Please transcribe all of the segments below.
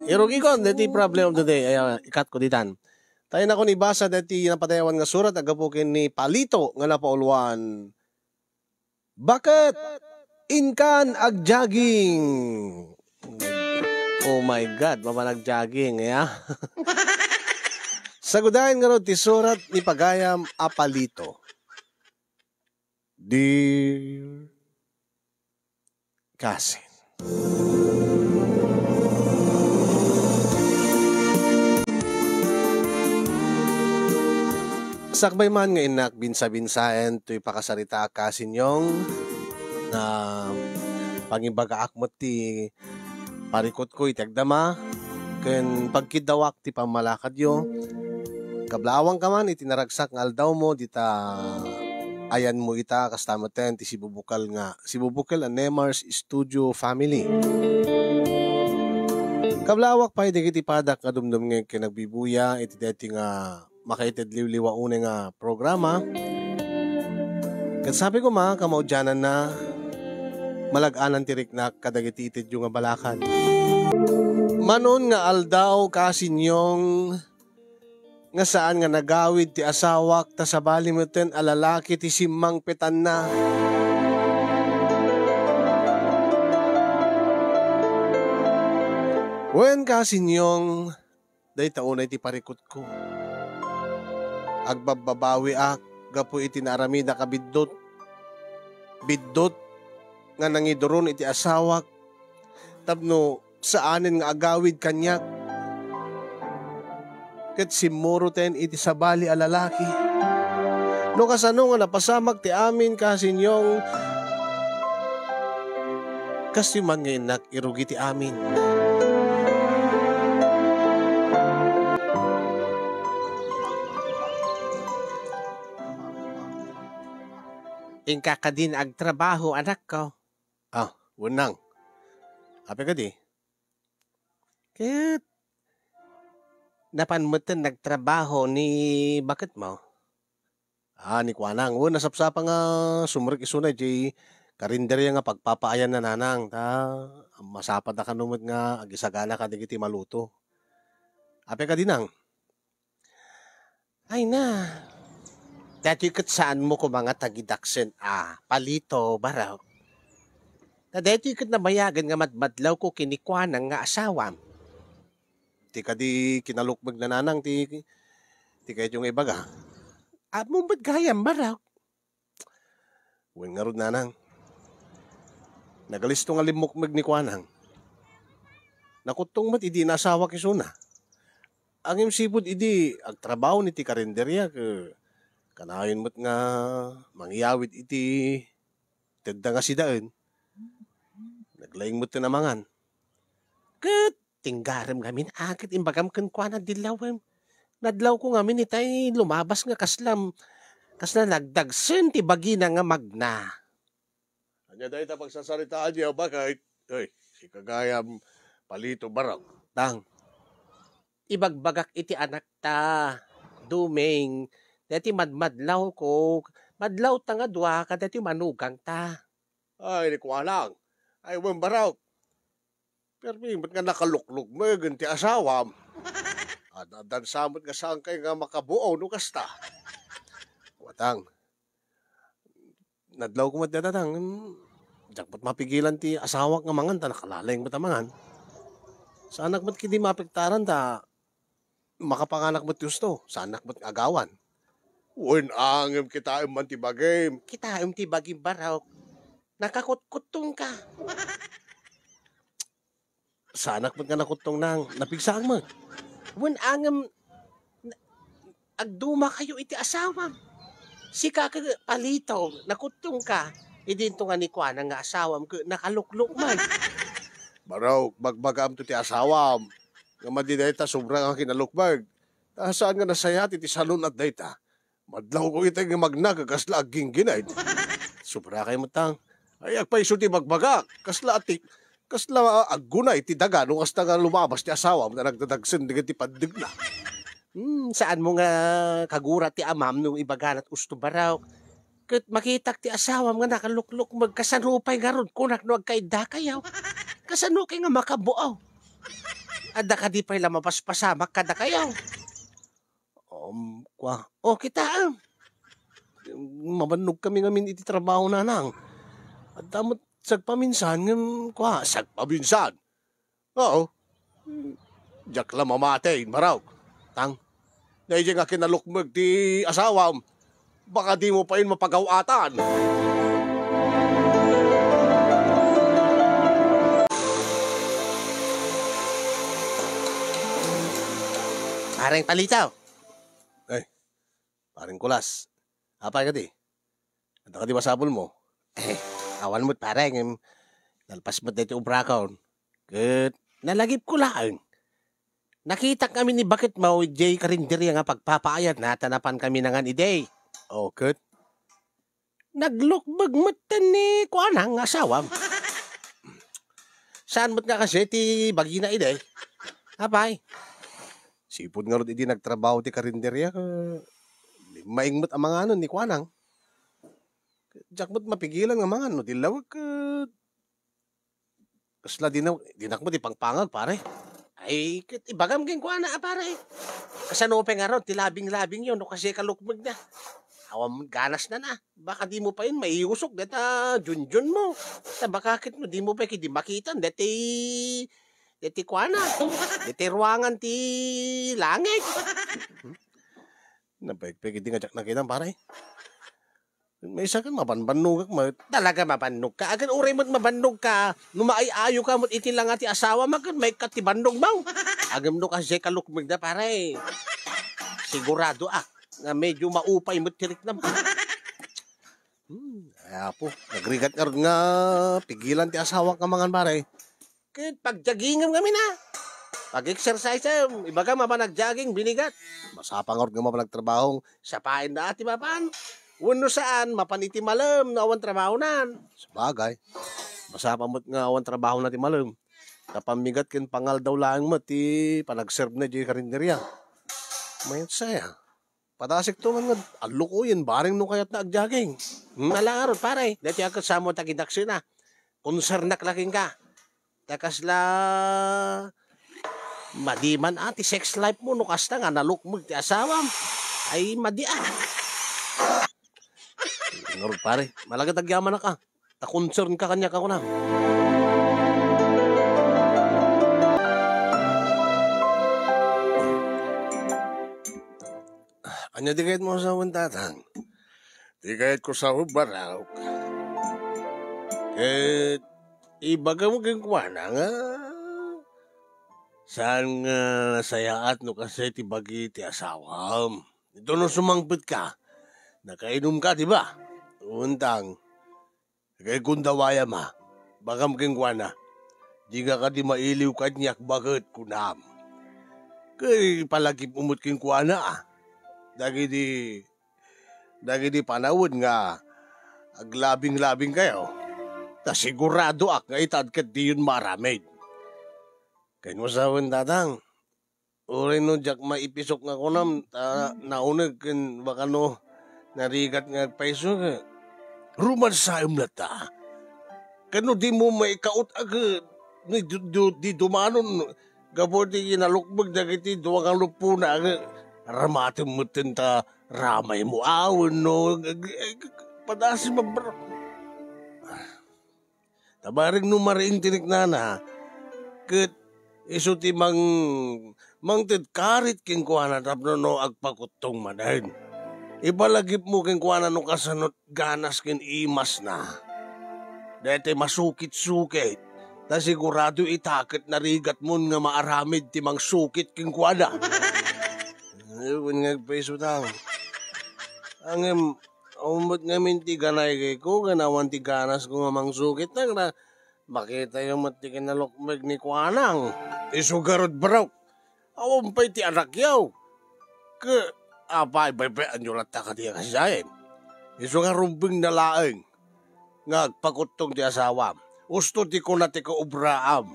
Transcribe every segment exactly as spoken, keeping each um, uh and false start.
Irugikon deti problem of the day. Ay, ah, ikat ko ditan. Tayo na ko ni basa deti napadayawan nga surat, agapu ken ni Palito nga napauluan. Bakit? Inkan ag-jogging. Oh my God, mapan ag-jogging, ya? Sagudayan ngarud ti surat ni pagayam a Palito. Dear Cousin. Sakbay man nga innak binsa-binsaen toy pakasarita a kasinyong nga pangibagaak met ti parikutko iti agdama ken pagkiddawak ti pammalakadyo. Kablaawanka man iti naragsak nga aldawmo, dita ayanmo ita, kasta metten ti sibubukel nga, sibubukel a Nemar's Studio family. Kablaawak pay dagiti padak nga dumdumngeg ken nagbibuya iti daytoy nga makaited liwliwa unay nga programa. Ket sabi koma, kamaudiananna, malag-anan ti riknak kadagiti itedyo nga balakad. Manon nga aldaw, kasinyong, nga saan nga nagawid ti asawak, ta sabali metten a lalaki ti simmangpetanna. Wen, kasinyong, dayta unay ti parikutko. Agbabbabawiak gapu iti naaramidak a biddut. Biddut nga nangiduron iti asawak tapno saanen nga agawid kaniak. Ket simmuroten iti sabali a lalaki. No kasano nga napasamak ti amin, kasinyong, kastoy man nga innak irugi ti amin. Inka kadin agtrabaho, anakko? Ah, wen nang. Apay kadi? Ket napan metten nagtrabaho ni baketmo? Ah, ni kuanang. Wen, nasapsapa nga sumrek isuna idiay karinderya nga pagpapaayanna nanang, ta masapatda kano met nga agisagana kadagiti maluto. Apay kadi nang? Ay na. Daytoy ket saanmo koma nga tagidaksen a palito, Barok. Ta daytoy ket nabayagen nga madmadlawko ken ni kuanang nga asawam. Ti kadi kinalukmeg na nanang ti, ti kayatyo nga ibaga? Ammom met gayam, Barok. Wen ngarud, nanang. Nagalisto nga limmukmeg ni kuanang. Nakuttong met idi inasawak isuna. Ngem sipud idi agtrabaho iti karinderya, ke-, kanayon met nga mangyawid iti tedda nga sidaen. Naglaing met ti namangan. Ket tinggarem ngamin, a, ket imbagam kenkuana, dillawem. Nadlawko ngamin itay lumabas nga kaslam-, kasla nagdagsen ti bagina nga magna. Ania dayta pagsasaritaanyo, bakit? Oy, sika gayam palito, Barok. Tang, ibagbagak iti anakta, Dumeng, daytoy madmadlawko, madlawta nga dua kadaytoy manugangta. Ay, ni kuanang. Ay, wen, Barok. Permi met nga nakaluklukmegen ti asawam. Ad-addansa met nga saankay nga makabuaw no kasta. Kuatang. Nadlawko met dayta, Tang. Hmm, diak met mapigilan ti asawak nga mangan ta nakalaing met a mangan. Saanak met kadi maapektaran ta makapanganak met ti husto, saanak met nga agawan. Wen, ngem kitaem man ti bagim. Kitaem ti bagim, Barok. Nakakutkuttongka. Saanak met nga nakuttong, Nang. Napigsaak met. Wen, ngem na-, agdumakayo iti asawam. Sika ket palito, nakuttongka. Idinto nga ni kuana nga asawam ket nakaluklukmeg. Barok, bagbagaamto ti asawam. Nga madi dayta sobra nga kinalukmeg. Ta saan nga nasayaat iti salun-at dayta. Madlawko itay nga magna ket kasla aggingginay. Sobrakay met, Tang. Ay, agpayso ti bagbagak. Kasla ati, kasla aggunay ti daga no kasta nga lumabas ti asawam ta nagdadagsen dagiti pandegna. Hmm, saanmo nga kagura ti amam no ibaganat usto, Barok. Ket makitak ti asawam nga nakaluklukmeg, kasano pay ngarud kunak no agkaiddakayo? Kasano kay nga makabuaw? Adda kadi pay la mapaspasamak kadakayo? Um, kua, o, kitaem. Mabannog kami ngamin iti trabaho, nanang. Adda met sagpaminsan ngem kua, sagpaminsan? Oo. Diak la mamati, Maraw. Tang, daydiay nga kinalukmeg ti asawam, baka dimo payen mapagaw-atan. Pareng Palitaw. Ay, Pareng Kulas. Apay kadi? Adda kadi masapulmo? Eh, awan met, pare, ngem nalpas met daytoy obrakon. Ket nalagipko laeng. Nakitak kami ni baketmo idiay karinderia nga pagpapaayatna, ta napan kami nangan idi. O, ket naglukmeg metten ni kuana nga asawam. Saan met nga kasi ti bagina idi? Apay? Sipud ngarud idi nagtrabaho ti karinderia, ket limmaing met a manganen ni kuanang. Diak met mapigilan nga mangan no di lawag ket kasla dina-, dinak met ipangpangag, pare. Ay, ket ibagam kenkuana a, pare. Kasano pay ngarud ti labing-labingyo no kasi kalukmegna? Awan met ganasna na. Baka dimo payen maiusok deta junjunmo. Ta baka ket no dimo pay kadi makitan deti, deti kuana, deti ruangan ti langit. Napekpek idi nga diak nakitan, pare. Maysa ket mabanbannogak met. Talaga mabannogka? Agen uray met mabannogka, no maay-ayoka met iti langa ti asawam, agen maikkat ti bannogmo. Agem no kasi kalukmegda, pare. Siguradoak nga medyo maupay met ti riknam. Hmm, ay, apo, nagrigat ngarud nga pigilan ti asawak nga mangan, pare. Ket pagjagingem ngamin a. Pag-exercisem, ibagam a panagjogging, binigat. Masapa ngarud nga mapan nagtrabahong sapaenna a ti mapan. Wenno saan, mapan iti malem no awan trabahonan. Sabagay, masapa met nga awan trabahona ti malem. Ta pammigat ken pangaldaw laeng met ti panagservena idiay karinderia. Mayat saya. Padasik to man nga allukoyen, bareng no kayatna agjaging. Hmm, ala ngarud, pare. Daytoy a ket samo ta kinaksina. Konsernak la kenka. Ta kasla madi man a ti sex life mo no kasta nga nalukmeg ti asawam. Ay, madi a. Ngarud, pare. Malagad agyamanak a. Ta concern ka kaniak a kunam. Ania ti kayatmo a sawen, tatang? Ti kayatko sawen, Barok. Ket ibagam kenkuana nga saan nga nasayaat no kasdiay ti bagi ti asawam. Ito no sumangpetka, nakainumka, di ba? Untang, kay gundawayam a, bagam kenkuana, "Dika kadi mailiw kaniak baket," kunam. Kay palagipmo met kenkuana a, dagidi, dagidi panawen nga aglabing-labingkayo, ta siguradoak nga ita ket diyon maaramid. Kayatmo sawen, tatang, uray no diak maipisok nga kunam, ta nauneg ken baka no narigat nga agpayso, rumansaem latta. Ken no dimo maikaut a ket ni du-, du-, di dumanon gapu ti kinalukmeg dagiti dua nga lupona, ket aramatem metten ta ramaymo a wenno ag-, ag-, ag-, padasi mabro-, Ta bareng no mariing ti riknana, ket isu ti mang-, mangted karit kenkuana tapno no agpakuttong manen. Ipalagipmo kenkuana no kasano ti ganas ken imasna. Daytoy masukit-sukit, ta sigurado ita ket narigatmon nga maaramid ti mangsukit kenkuana. Ay, wen nga agpayso, tang. Ngem, awan met ngamin ti ganay kenko, ken awan ti ganasko nga mangsukit, ta makitayo met ti kinalukmeg ni kuanang. Isu garud, barok. Awan pay ti anakyo. Ke, apay, paypayanyo latta kadi a kasidaen? Isu nga rumbengna laeng nga agpakuttong ti asawam. Usto ti kuna ti kaobraam.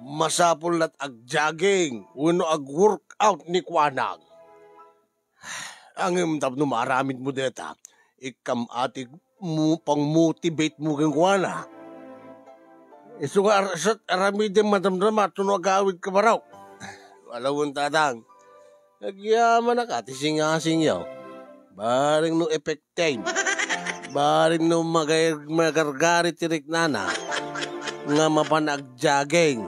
Masapul la't agjaging wenno agworkout ni kuanang. Ngem tapno maaramidmo dayta, ikkam a ti mu-, pangmotivate mo kenkuana. Isu nga ar-, isut' aramidem madamdama tapno agawidka barok. Ala wen, Tatang. Agyamanak a ti singasingyo. Bareng no effective. Bareng no magay-, magargari ti riknana nga mapan agjogging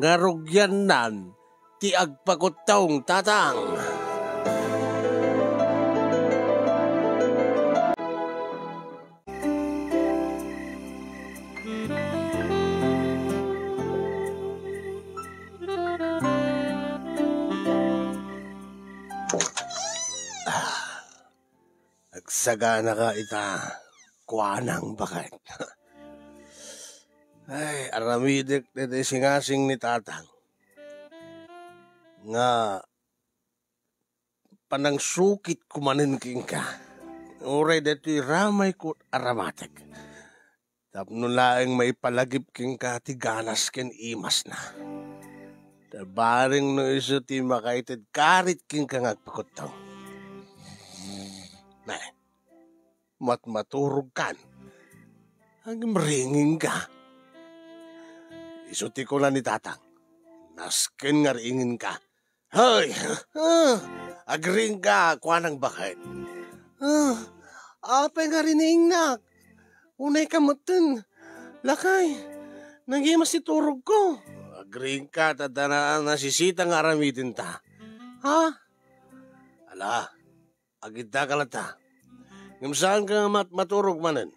nga rugiannan ti agpakuttong, Tatang. Agsaganaka ita, kuanang baket. Ay, aramidek daytoy singasing ni Tatang nga panangsukitko manen kenka. Uray daytoy ramayko a ramatek. Tapno laeng maipalagip kenka ti ganas ken imasna. Ta bareng no isu ti makaited karit kenka nga agpakuttong. Nay, matmaturogkan. Agrimringingka. Isu ti kuna ni Tatang, nasken nga riingenka. Hay! Ah, agringka, kuanang baket. Ah, apay nga riingnak? Unayka metten, lakay. Nagimas ti turogko. Agringka, ta adda na-, nasisita nga aramidenta. Ha? Ala, agiddaka latta. Ngem saanka nga mat-, maturog manen.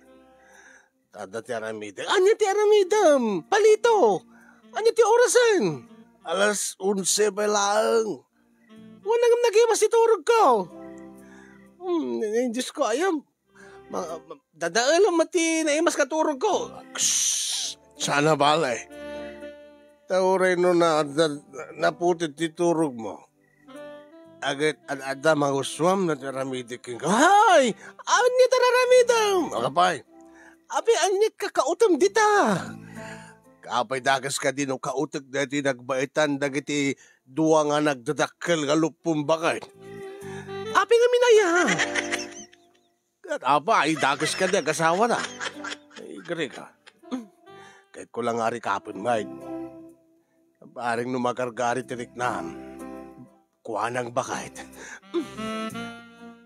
Ta adda ti aramidem. Ania ti aramidem, Palito? Ania ti orasen? Alas onse pay laeng. Wen, ngem nagimas ti turogko. Hmm, ay, Diyos ko, ayam. Ma-, ma-, dadaelem met ti naimas nga turogko. Kss, sana bale. Ta uray no na, na, naputed ti turogmo. Agay, ad-, adda magustuam no ti aramidek kenka. Hay! Ania ti ar-aramidem? Apay? Apay, ania ti kakaotem dita? Apay, dakes kadi no kaotek daytoy nagbaetan dagiti dua nga nagdadakkel nga luppon baket? Apay ngamin aya? Ket apay, dakes kadi agasawana? Ay, agrika. Kayatko la nga arikapen, Mike. Bareng no magargari ti riknam, kuanang baket.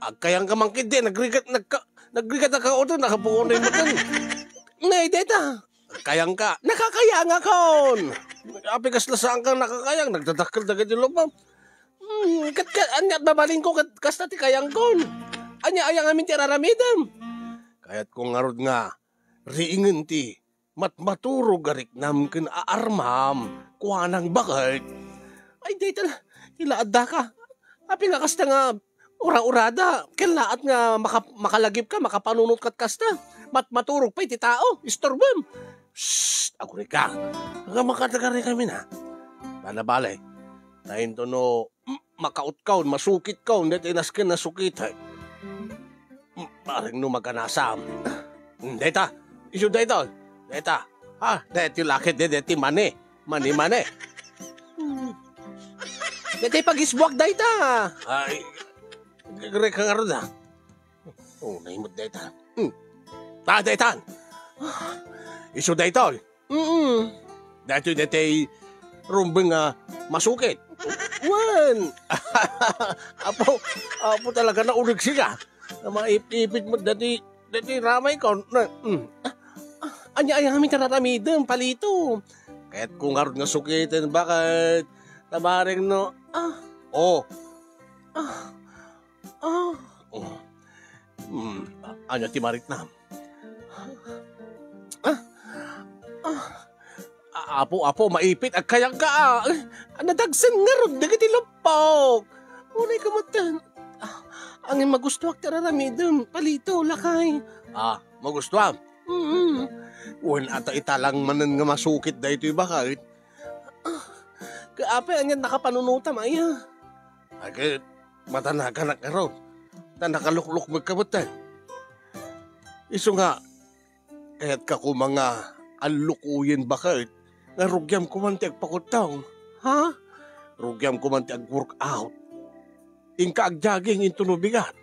Agkayangka man ketdi, nagrigat, nagka-, nagrigat a kaoten, nakapuonay metten. Nay, deta. Kayangka, nakakayangakon. Apay kasla saanka nakakayang, nagdadakkel dagiti luppam. Hmm, ket, ket, ania, mabalinko ket kasta ti kayangkon. Ania aya ngamin ti ar-aramidem? Kayatko ngarud nga riingen ti matmaturog a riknam ken aarmam, kuanang baket. Ay, dayta la, ti la addaka. Apay nga kasta nga ura-urada, ken laat nga maka-, makalagipka, makapanunot ket kasta. Matmaturog pay ti tao, istorbem. Shh! Agurika. Aga makatagarikamin, ha? Bale, bale. Ta intono, mm, makautkaon, masukitkon, daytoy nasken nasukit, ha? Mm, bareng no maganasam. Mm, dayta. Isu daytoy. Dayta. Ha? Daytoy lakit, day-, daytoy mani. Mani, mani. Mm. Daytoy pagisbuak dayta. Ay, agrika ngarud, ha? Oh, naimut dayta. Hmm. Ah, daytan. Isu daytoy. Mm. Daytoy, daytoy rumbeng nga masukit. Wen. Apo, apo talaga na uligsika. Na maip-ipit mo dati, dati ramay ko. Na, mm. Ah, ah, anya, anya kami tararamidem, Palito. Kayatko ngarud nga sukiten, baket? Tabareng no. Ah. Oh. Ah. Ah. Oh. Hmm, a-, ania ti mariknam? Ah. Ah. A-, apo, apo, maipit, agkayangka, ah. Nadagsen ngarud dagiti luppok. Unay ka metten. Ah, angin magustuak ti ar-aramidem, Palito, lakay. Ah, magustuam? Mm. Wen, ata italang manen nga masukit daytoy, baket? Ah, ka-, apay, anian nakapanunotam aya? Aget, matanaganak ngarud, ta nakaluklukmeg ka metten. Isu nga, kayatka koma nga allukoyen, baket, nga rugiam koman ti agpakuttong. Ha? Rugiam koman ti ag-workout. Inka ag-jogging intono bigat.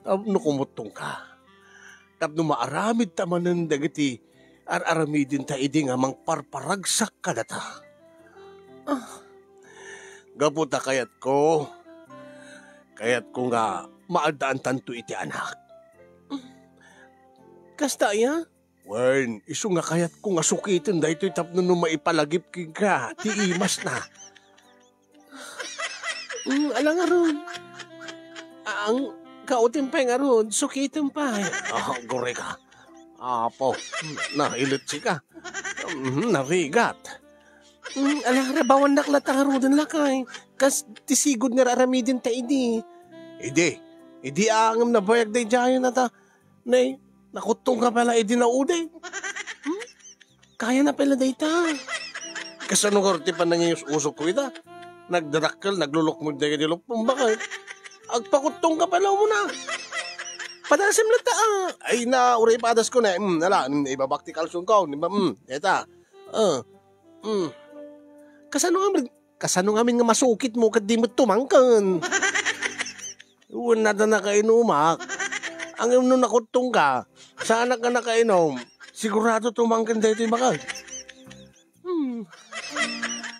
Tapno kumuttongka. Tapno maaramidta manen dagiti ar-aramidenta idi nga mangparparagsak kadata. Ah, gapu ta kayatko, kayatko nga maaddaantanto iti anak. Kasta aya? Wen, isu nga kayatko nga sukiten daytoy tapno no maipalagip kenka, ti imasna. Mm, ala ngarud. Ang kautim pay ngarud, sukitem pay. Ah, gurika. Apo, nailit sika. Mm, narigat. Mm, ala, rabawannak latta ngaruden, lakay. Kas ti sigud nga aramidenta idi. Idi, idi angem nabayag daydiayen a ta. Nay, nakuttongka pay la idi naudi. Hmm? Kayana pay la dayta. Kasano ngarud ti panangiyus-usokko ita? Nagdadakkel, naglulukmod dagiti lupom, baket. Agpakuttongka pay la umuna. Padasem latta, ah. Ay na, uray padasko na. Hmm, ala, hmm, ibabak ti kalsongko. Hmm, hmm, dayta. Ah, hmm. Kasano nga, kasano ngamin nga masukitmo ket di met tumangken? Wen, adda nakainumak. Ngem no nakuttongka, saanak nga nakainom, sigurado tumangken daytoy baket. Hmm.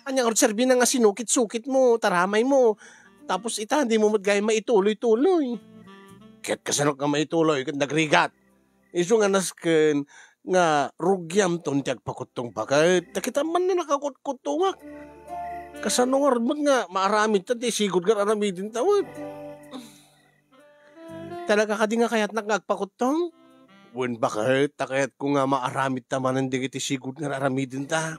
Ania ngarud serbina nga sinukit-sukitmo, taramaymo, tapos ita, dimo met gayam maituloy-tuloy? Ket kasanok nga maituloy ket nagrigat? Isu nga nasken nga rugiamton ti agpakuttong baket. Ta kitaem man nga nakakutkuttongak. Kasano ngarud met nga maaramidta ti sigud nga aramidenta met? Talaga kadi nga kayatnak nga agpakuttong? Wen baket, ta kayatko nga maaramidta manen dagiti sigud nga aramidenta.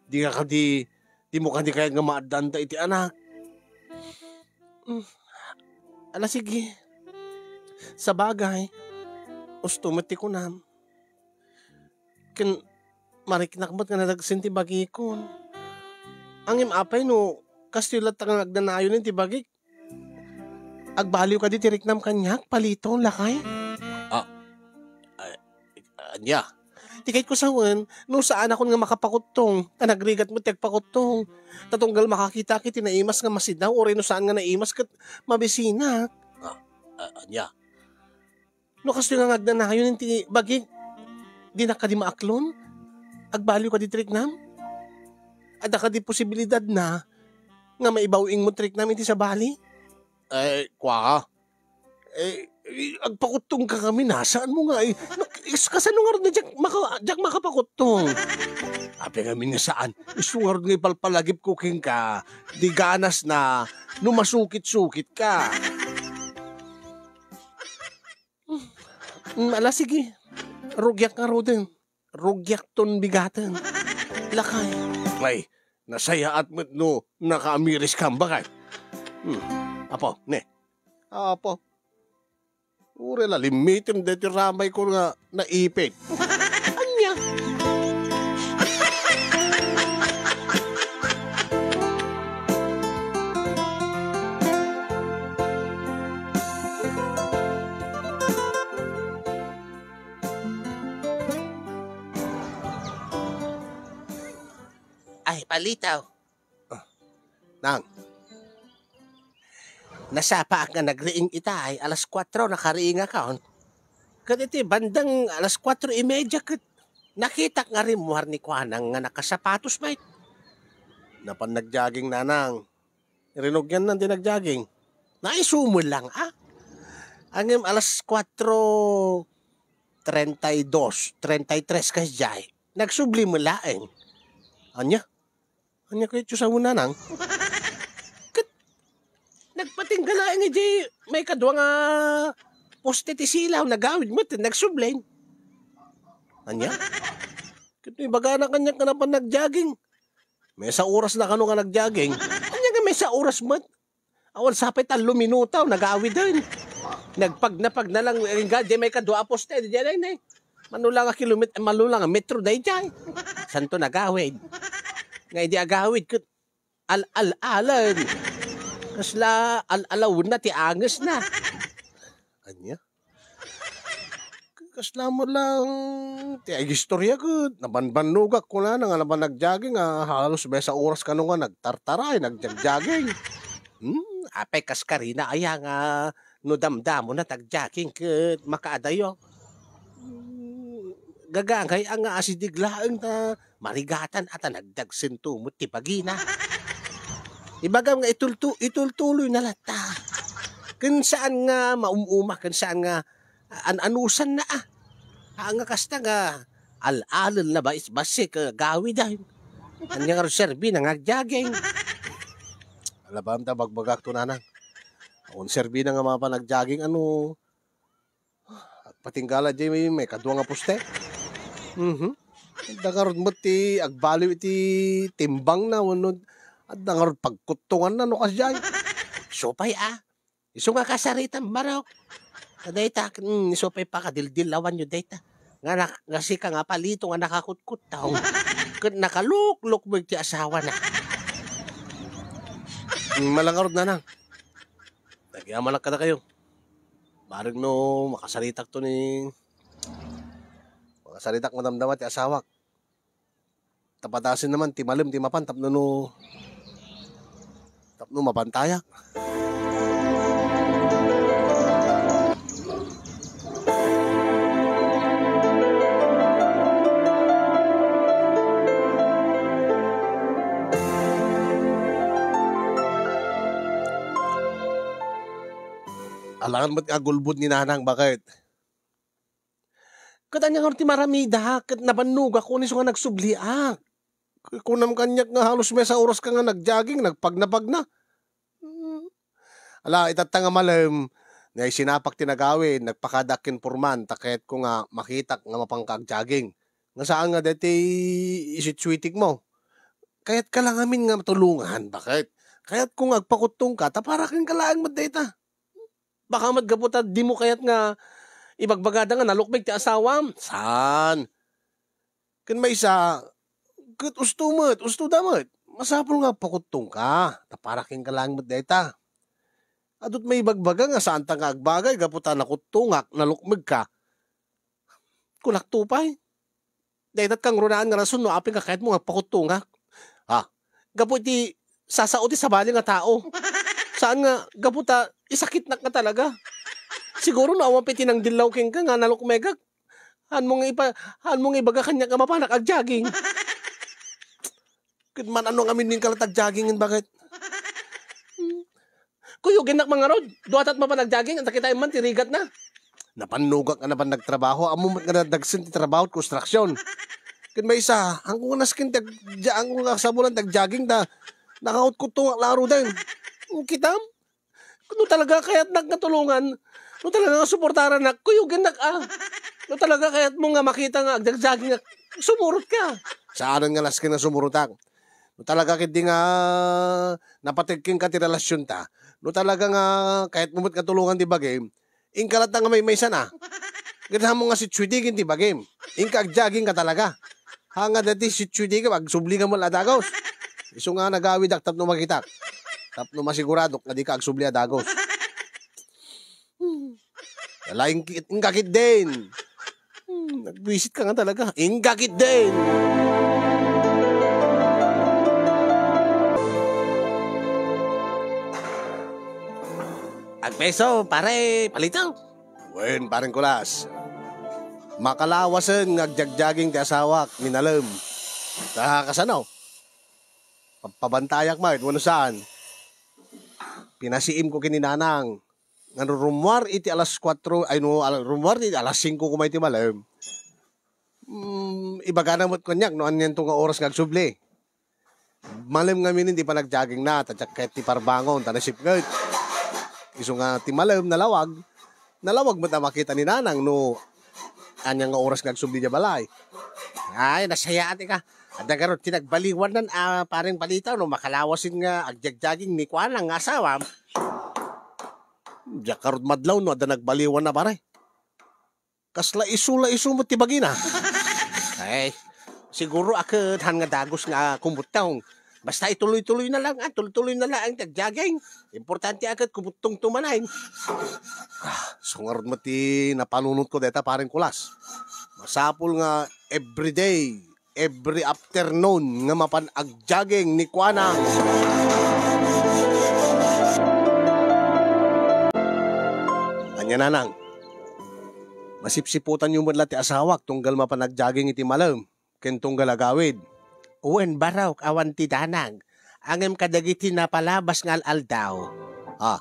Dika kadi, dimo kadi kayat nga maaddaanta iti anak? Mm. Ala, sige. Sabagay, usto met ti kunam. Ken mariknak met nga nadagsen ti bagikon. Ngem apay no kastoy latta nga agdanayon ti bagik? Agbaliw kadi ti riknam kaniak, Palito, lakay? Ah, ay, ania? Ti kayatko sawen, no saanakon nga makapakuttong, ta nagrigat met ti agpakuttong. Ta tunggal makakitak iti naimas nga masidaw, uray no saan nga naimas ket mabisinak. Ah, ah, ania? No kastoy nga agdanayon ti bagik, dinak kadi maaklon? Agbaliw kadi ti riknam? Adda kadi posibilidadna nga maibaw-ing mo ti riknam iti sabali? Eh, kua. Eh, eh, agpakuttongka ngamin, a? Saanmo nga, eh, no, is-, kasano ngarud nga diak maka-, diak makapakuttong? Apay ngamin nga saan? Isu ngarud nga ipalpalagipko kenka, di ganasna, no masukit-sukitka. Mm, ala, sige. Rugiak ngaruden. Rugiakton bigaten. Lakay. Ay, nasayaat met no nakaamiriskam, baket. Hmm. Apo, ne. Apo. Uray la, limmitem daytoy ramayko nga naipit. Ania? Ay, Palito. Ah, Nang. Nasapaak nga nagriing itay, alas kuatro nakariingakon. Ket iti bandang alas kuatro y media ket nakitak nga rimmuar ni kuanang nga nakasapatos met. Napan nag-jogging, Nanang. Rinugiannan ti nag-jogging. Naisu met lang, a? Ngem alas kuatro treinta y dos, treinta y tres kasdiay. Nagsubli met laeng. Ania? Ania kayatyo sawen, Nanang? Ket nagpatingga laeng idiay maikadua nga poste ti silaw, nagawid met, nagsubli. Ania? Ket no ibagana kaniak nga napan nag-jogging, maysa oras na kano nga nag-jogging. Ania nga maysa oras met? Awan sapay tallo minuto, nagawiden. Nagpagnapagna lang, eh, nga, di may kadua a poste, di, di, di, di. Mano lang a kilomet-, mano lang a metro daydiay. Santo nagawid. Nga idi agawid, ket al-al-alan. Kasla al-alawen na ti anges na. Ania? Kasla met lang ti agistorya ket nabanbannogak kunana nga napan nag-jogging a halos maysa oras kano nga nagtartaray, nag-jogging. Hmm, apay kas karina aya nga no damdamona ti ag-jogging ket makaadayo? Hmm, gagangay a nga asideg laeng ta marigatan a ta nagdagsento met ti bagina. Ibagam nga itultu-, itultuloy na latta. Ken saan nga maum-uma, ken saan nga an-anusan na, ah. Haan nga kasta nga al-alen na bais-, bassit, ah, gawid, ah. Ania nga serbi na nga agjogging? Ala, bam ta bagbagak to, nanang. Awan serbi na nga mapan agjogging, ano, agpatinggala diay may, may kadua nga poste. Mhm. Adda ngarud met ti agbaliw iti timbang na, wenno adda ngarud pagkuttongan na, no, kasdiay. Supay, ah. Isu nga kasaritam, Barok. Kadayta, mm, isu pay pakadildilawanyo dayta. Nga nak-, nga sika nga palito nga nakakutkuttong. Ket nakaluklukmeg ti asawana. Mm, malangarod, nanang. Nagyamanak kadakayo. Bareng no makasaritak to ni, makasaritak madamdama ti asawak. Tapadasen naman ti malem ti mapan tapno no, tapno mapantayak. Alangan met nga agulbod ni nanang, baket. Ket ania ngarud ti maramidak ket nabannogak ken isu nga nagsubliak. Kunam kaniak nga halos maysa oras ka nga nagjogging, nagpagnapagna. Hmm. Ala, itatta nga malem, nga isinapak ti nagawid, nagpakadaak ken purman, ta kayatko nga makitak nga mapanka agjogging. Nga saan nga daytoy isitsuitikmo. Kayatka la ngamin nga matulongan, baket? Kayatko nga agpakuttongka, ta para kenka laeng met dayta. Baka met gapu ta dimo kayat nga ibagbagada nga nalukmeg ti asawam? Saan? Ken maysa, ket usto met, usto da met. Masapul nga agpakuttongka, ta para kenka laeng met dayta. Adut maibagbaga nga saanta nga agbagay gapu ta nakuttongak, nalukmegka. Kunakto pay. Dayta ti kangrunaan nga rason no apay nga kayatmo nga agpakuttongak. Ha? Gapu iti sasao ti sabali nga tao. Saan nga gapu ta isakitnak nga talaga. Siguro no awan pay ti nangdillaw kenka nga nalukmegak. Hanmo nga ipa-, hanmo nga ibaga kaniak nga mapanak agjogging. Ket man-ano ngamin no inka latta agjogging, baket? Kuyogennak man ngarud. Dua ta ti mapan agjogging, anta kitaem man ti rigatna. Napannogak nga napan nagtrabaho, ammom met nga nadagsen ti trabaho ti konstruksion. Ket maysa, haanko nga nasken ti ag-, ja-, haanko nga kasabulan ti agjogging ta nakakutkuttongak la ngaruden. Kitam? No talaga kayatnak nga tulongan, no talaga nga suportarannak, kuyogennak, ah. No talaga kayatmo nga makita nga agjogging-joggingak, sumurotka. Saanen nga nasken nga sumurotak. No talaga ketdi nga napateg kenka ti relasionta, no talaga nga kayatmo met nga tulongan ti bagim, inka latta nga maymaysana. Ket hanmo nga sitsuitiken ti bagim. Inka agjoggingka talaga. Haan nga daytoy sitsuitikem, agsublika met la a dagus. Isu nga nagawidak tapno makitak. Tapno masiguradok nga dika agsubli a dagus. Ala, ing-, inka ketdin. Hmm, nagbuisitka nga talaga. Inka ketdin. Agpeso, pare, palito. Wen, Pareng Kulas. Makalawasen nga agjogging ti asawak, ni Nalem. Ta kasano? Papabantayak met, wenno saan? Pinasiimko ken ni Nanang. Nga no rummuar iti alas kuatro, ay no, al-, rummuar iti alas singko koma iti malem. Mm, ibagana met kaniak no anianto nga oras nga agsubli. Malem ngamin ti panagjoggingna, ta diak kayat ti parbangon, ta nasipnget. Isu nga ti malem, nalawag. Nalawag met a makita ni Nanang no ania nga oras nga agsubli idiay balay. Ay, nasayaat ika. Adda ngarud ti nagbaliwannan a, Pareng Palitaw, no makalawasen nga agjogging ni kuana nga asawam. Diak ngarud madlaw no adda nagbaliwan a, pare. Kasla isu la isu met ti bagina. Ay, siguro a ket haan nga dagus nga kumuttong. Basta ituloy-tuloy na lang, ah, tuloy-tuloy na lang ti agjogging. Importante a ket kumuttongto manen. Ah, isu ngarud met ti napanunotko dayta, Pareng Kulas. Masapul nga everyday, every afternoon nga mapan agjogging ni kuana. Ania, Nanang? Masipsiputanyo met la ti asawak tunggal mapan agjogging iti malem ken tunggal agawid. Wen, barok, awan ti danag. Ngem kadagiti napalabas nga al-aldaw, ah,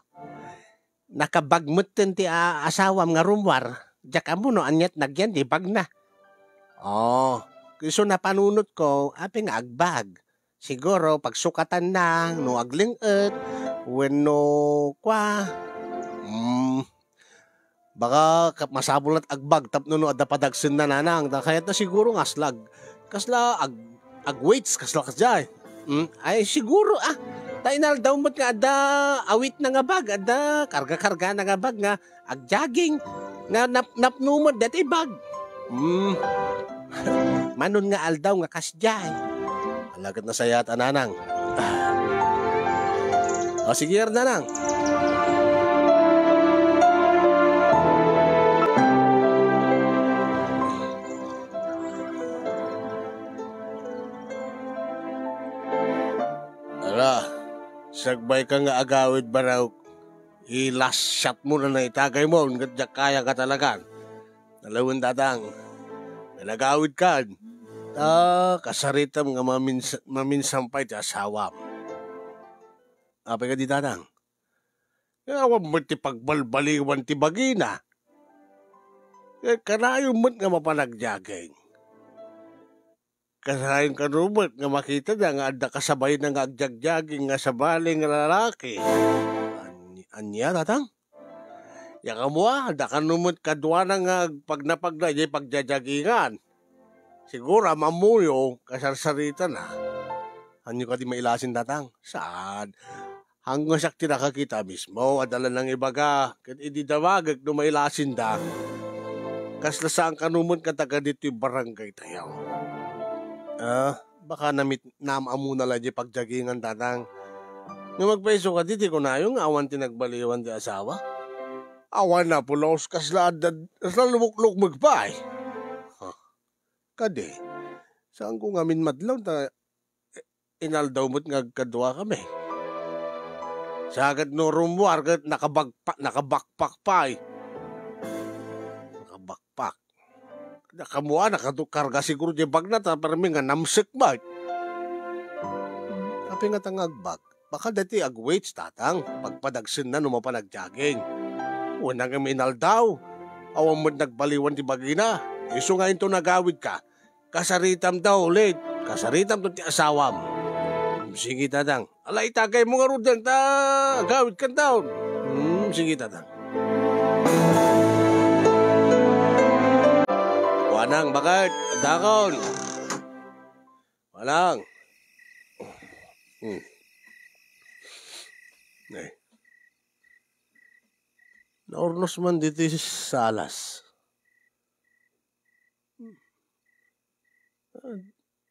nakabag metten ti a-, asawam nga rummuar. Diak ammo no aniat nagyan ti bagna. Oh, isu napanunotko, apay nga agbag. Siguro, pagsukatanna, no agling-et, wenno kua. Hmm, baka ka-, masapul la't agbag tapno no adda padagsenna, nanang. Ta kayatna siguro nga asla ag-, kasla ag-, agweights, kasla kasdiay. Hmm, ay, siguro, ah. Ta inaldaw met nga adda awitna nga bag, adda karga-kargana nga bag nga agjogging nga nap-, napno met daytoy bag. Hmm. Manon nga aldaw nga kasdiay. Ala ket nasayaat a nanang. Ah. O, sige, nanang. Ala, sagbay ka nga agawid, barok. I-last shot mo na naitagay mo, ket diak kaya nga talagan. Nalawen, tatang. Nagawid kan. Ta, kasaritam nga mamins-, maminsan pay ti asawam. Apay kadi, tatang? Nga awan met ti pagbalbaliwan ti bagina. Ket kanayon met nga mapan agjogging. Kasdiay kano met nga makitada nga adda kasabayna nga agjogging nga sabali nga lalaki. An-, ania, tatang? Diak ammo, ah, adda kano met kaduana nga agpagnapagna idiay pagjogging-an. Siguro, ammoyo, kasarsaritana. Ania kadi mailasin, tatang? Saan? Hanggang siak ti nakakita mismo, adda la nangibaga, ket idi dawagek no mailasinda, kasla saan kano met nga taga ditoy barangay tayo. Ah, baka namit-, naam-amona la diay pagjogging-an, tatang. Ngem agpayso kadi ti kunayo nga awan ti nagbaliwan ti asawa? Awan a pulos, kasla adda, kasla lumuklukmeg pay. Huh. Kadi, saanko ngamin madlaw ta inaldaw met nga agkadua kami. Sa ket no rummuar ket nakabagpa-, nakabakpak pay. Nakabakpak. Nakamuan, nakadu-, karga siguro diay bagna ta permi nga namsek met. Apay ngata nga agbag? Baka daytoy agweights, tatang. Pagpadagsenna no mapan agjogging. Wen, ngem inaldaw. Awan met nagbaliwan ti bagina. Isu nga inton agawid ka, kasaritam daw, ulit. Kasaritam to ti asawam. Hmm, sige, tatang. Ala, itagay mo ngaruden ta agawid kan daw. Hmm, sige, tatang. Kuanang, bakit? Dakon. Manang. Hmm. Eh. Naurnos man ditoy salas.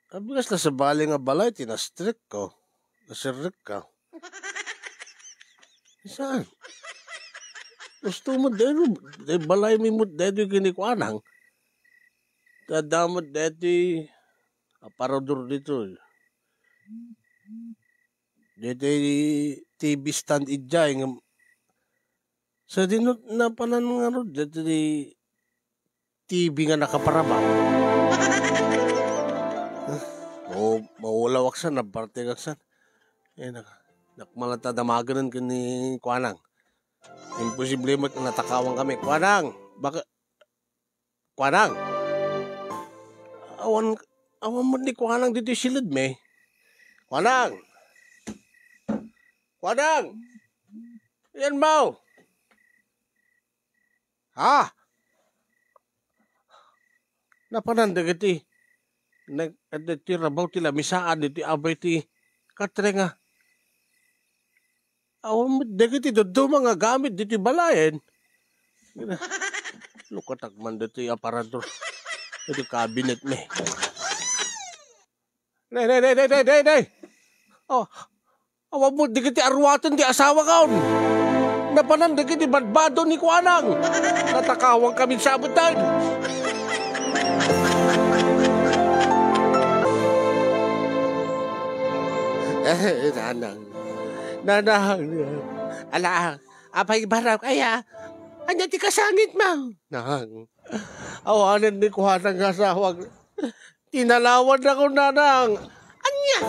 Abigas na sa bali nga balay, tinastrek ko. Nasirrek ka. Saan? Gusto mo, dahil, dahil balay mi mo, dahil kinikuanang. Tadamot deti aparador ditoy. Deti T V stand ijay nga sa dinot napanan nga rod, deti T V nga nakaparabang. O, maulaw aksan, nagpartek aksan. Eh, nak-, nakmalata damagan ken ni Kuanang. Imposible met nga natakawan kami. Kuanang, baka Kuanang. Awan, awan met ni Kuanang ditoy siled mi. Kuanang! Kuanang! Yan mo! Ha? Napanan dagiti nag-, dagiti rabaw ti lamisaan diti abay ti katre nga Awan met dagiti dadduma nga gamit ditoy balayen. Lukatak man ditoy aparador. Iti cabinet mi. Nay, nay, nay, nay, nay, nay, nay! Oh, awan met dagiti aruaten ti asawakon. Napanan dagiti badbado ni Kuanang. Natakawan kami sa abutan. Eh, nanang. Nanang, ala, apay barok, aya, ania ti kasangitmo? Nang, Awanen ni kuana nga asawak. Tinalawan na ko, nanang. Ania?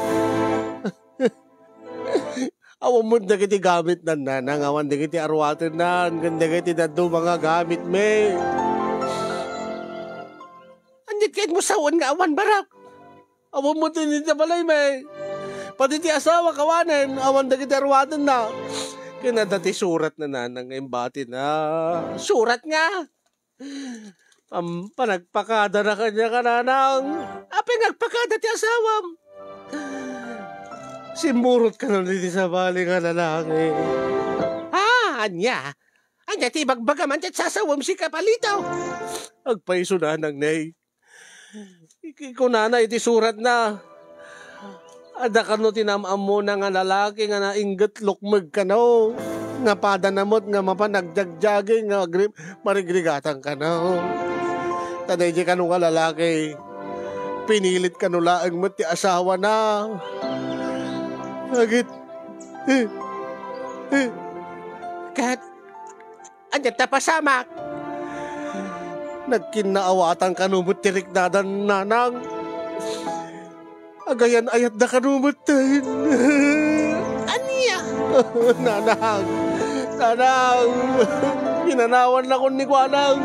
Awan met dagiti gamit nan, nanang, awan dagiti arwatennan, ken dagiti dadduma nga gamit mi. Ania ket mo sawen nga awan barak? Awan met iti balay mi. Pati ti asawa, awanen, awan dagiti arwatenna. Ken adda ti surat na, nanang, nga imbati na. Surat nga? Am, panagpakada na kaniak, nanang. Apay nga agpakada ti asawam? Simmurot kano iti sabali nga lalaki. Ah, ania? Ania ti ibagbagam, ania ti sasawem, sika, Palito? Agpayso, nanang, ne. Iki-, kunana iti suratna, adda kano ti naam-ammona nga lalaki nga nainget lukmeg kano, nga padana met nga mapan agjagjaging nga agri-, marigrigatang kano. Ta daydi kano nga lalaki, pinilit kano laeng met ti asawana. Agit-, Ket, ania ti napasamak? Nagkinnaawatan kano met ti riknadan, nanang. Agayan-ayatda kano metten. Ania? Nanang! Nanang! Pinanawan nakon ni kuanang.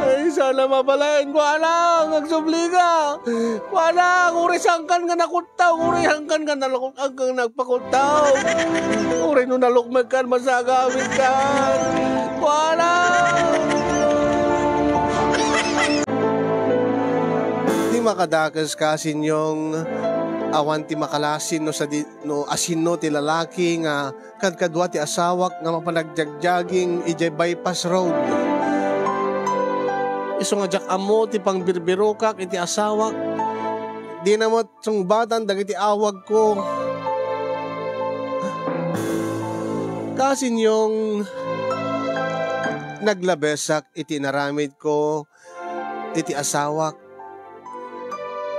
Ay, sana mabalayan, kuanang! Agsubli ka! Kuanang! Uray sangkan nga nakut-, Tao, uray hangkan nga naluk-, hangkan nagpakutaw. Uray no nalukmegkan, masagawidkan. Kuana! Ti makadakes, kasinyong, awan ti makalasin no sadi-, no asinno ti lalaki nga kadkadua ti asawak nga mapan agjagjaging idiay bypass road. Isu nga diak ammo ti pangbirbirokak iti asawak, dina met sungbatan dagiti awagko. Kasinyong, naglabesak iti inaramidko iti asawak.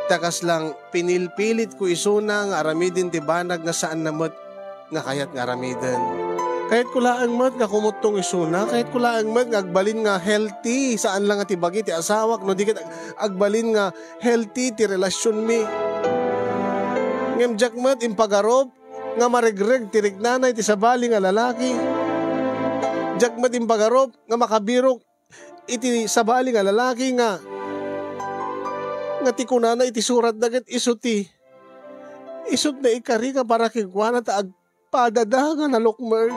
Ta kasla pinilpilitko isuna nga aramiden ti banag nga saanna met nga kayat nga aramiden. Kayatko laeng met nga kumuttong isuna, kayatko laeng met nga agbalin nga healthy, saan la nga ti bagi ti asawak, no di ket ag-, agbalin nga healthy ti relasionmi. Ngem diak met impagarup nga maregreg ti riknana iti sabali nga lalaki. Diak met impagarup nga makabirok iti sabali nga lalaki nga, nga ti kunana iti suratda ket isu ti, isu ti naikari nga para kenkuana ta agpadada nga nalukmeg.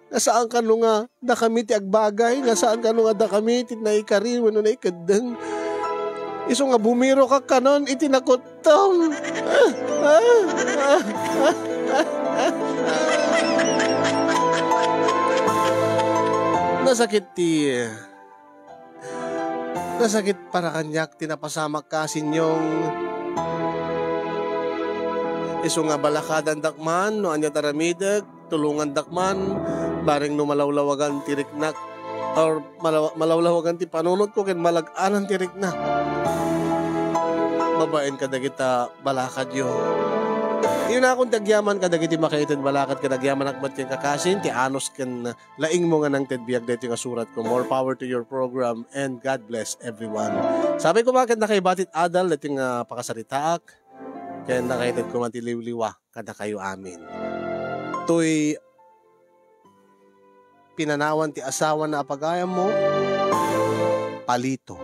Nga saan kano nga dakami ti agbagay, nga saan kano nga dakami ti naikari wenno naikeddeng. Isu nga bumirokak kanon iti nakut-, Tom. Nasakit ti, nasakit para kaniak ti napasamak, kasinyong. Isu nga balakadandak man no ania ti aramidek, tulongandak man, bareng no malawlawagan ti riknak, or malaw-, malawlawagan ti panunotko ken malag-anan ti rikna. Babaen kadagita balakadyo. Inunakon ti agyaman kadagiti makaited balakad ken agyamanak met ken kakasin, ti anus ken laingmo nga nangted biag daytoy nga suratko. More power to your program and God bless everyone. Sabi ko, bakit nakaibati ti adal daytoy nga pakasaritaak? Ken nakaited koma ti liwliwa kadakayo amin. Toy pinanawan ti asawana a pagayammo, Palito.